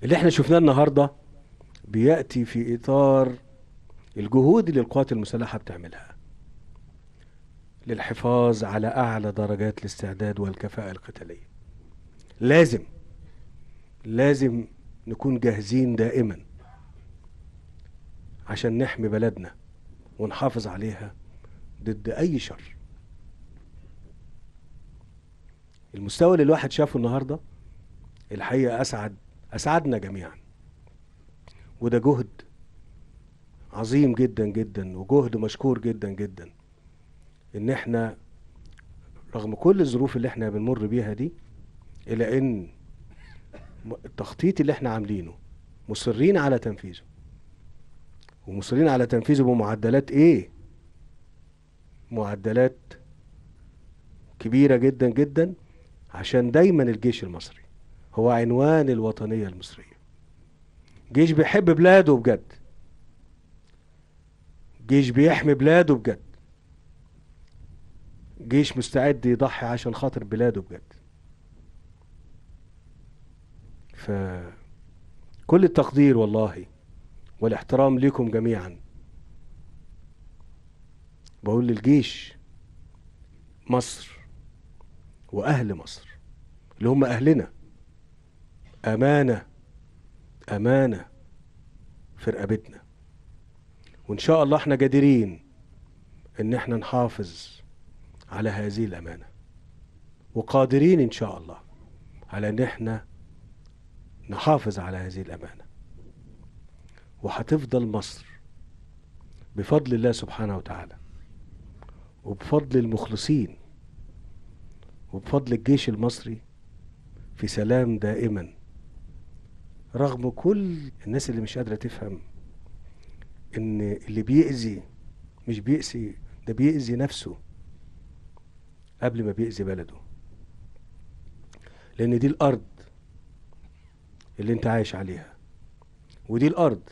اللي احنا شفناه النهاردة بيأتي في إطار الجهود اللي القوات المسلحة بتعملها للحفاظ على أعلى درجات الاستعداد والكفاءة القتالية. لازم نكون جاهزين دائما عشان نحمي بلدنا ونحافظ عليها ضد أي شر. المستوى اللي الواحد شافه النهاردة الحقيقة أسعدنا جميعا، وده جهد عظيم جدا جدا وجهد مشكور جدا جدا، إن احنا رغم كل الظروف اللي احنا بنمر بيها دي، إلا إن التخطيط اللي احنا عاملينه مصرين على تنفيذه، ومصرين على تنفيذه بمعدلات إيه؟ معدلات كبيرة جدا جدا، عشان دايما الجيش المصري هو عنوان الوطنية المصرية. جيش بيحب بلاده بجد، جيش بيحمي بلاده بجد، جيش مستعد يضحي عشان خاطر بلاده بجد. فكل التقدير والله والاحترام لكم جميعا. بقول للجيش مصر وأهل مصر اللي هم أهلنا، أمانة أمانة في رقبتنا، وإن شاء الله احنا قادرين إن احنا نحافظ على هذه الأمانة، وقادرين إن شاء الله على إن احنا نحافظ على هذه الأمانة. وهتفضل مصر بفضل الله سبحانه وتعالى، وبفضل المخلصين، وبفضل الجيش المصري في سلام دائما، رغم كل الناس اللي مش قادرة تفهم إن اللي بيأذي مش بيأذي، ده بيأذي نفسه قبل ما بيأذي بلده، لأن دي الأرض اللي انت عايش عليها، ودي الأرض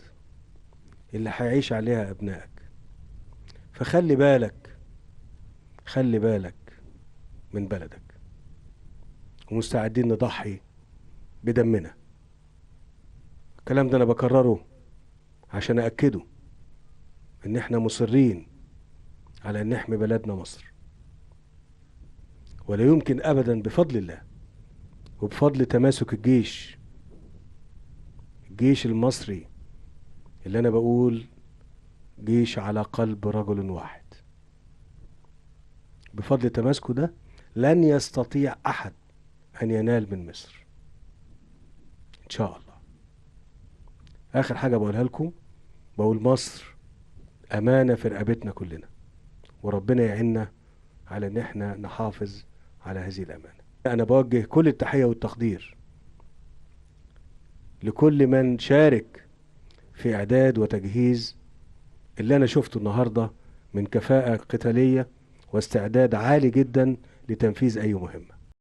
اللي هيعيش عليها أبنائك. فخلي بالك، خلي بالك من بلدك، ومستعدين نضحي بدمنا. الكلام ده أنا بكرره عشان أأكده، إن إحنا مصرين على أن نحمي بلدنا مصر، ولا يمكن أبدا بفضل الله وبفضل تماسك الجيش، الجيش المصري اللي أنا بقول جيش على قلب رجل واحد، بفضل تماسكه ده لن يستطيع أحد أن ينال من مصر إن شاء الله. آخر حاجة بقولها لكم، بقول مصر أمانة في رقبتنا كلنا، وربنا يعيننا على إن إحنا نحافظ على هذه الأمانة. أنا بوجه كل التحية والتقدير لكل من شارك في إعداد وتجهيز اللي أنا شفته النهاردة من كفاءة قتالية واستعداد عالي جدا لتنفيذ أي مهمة.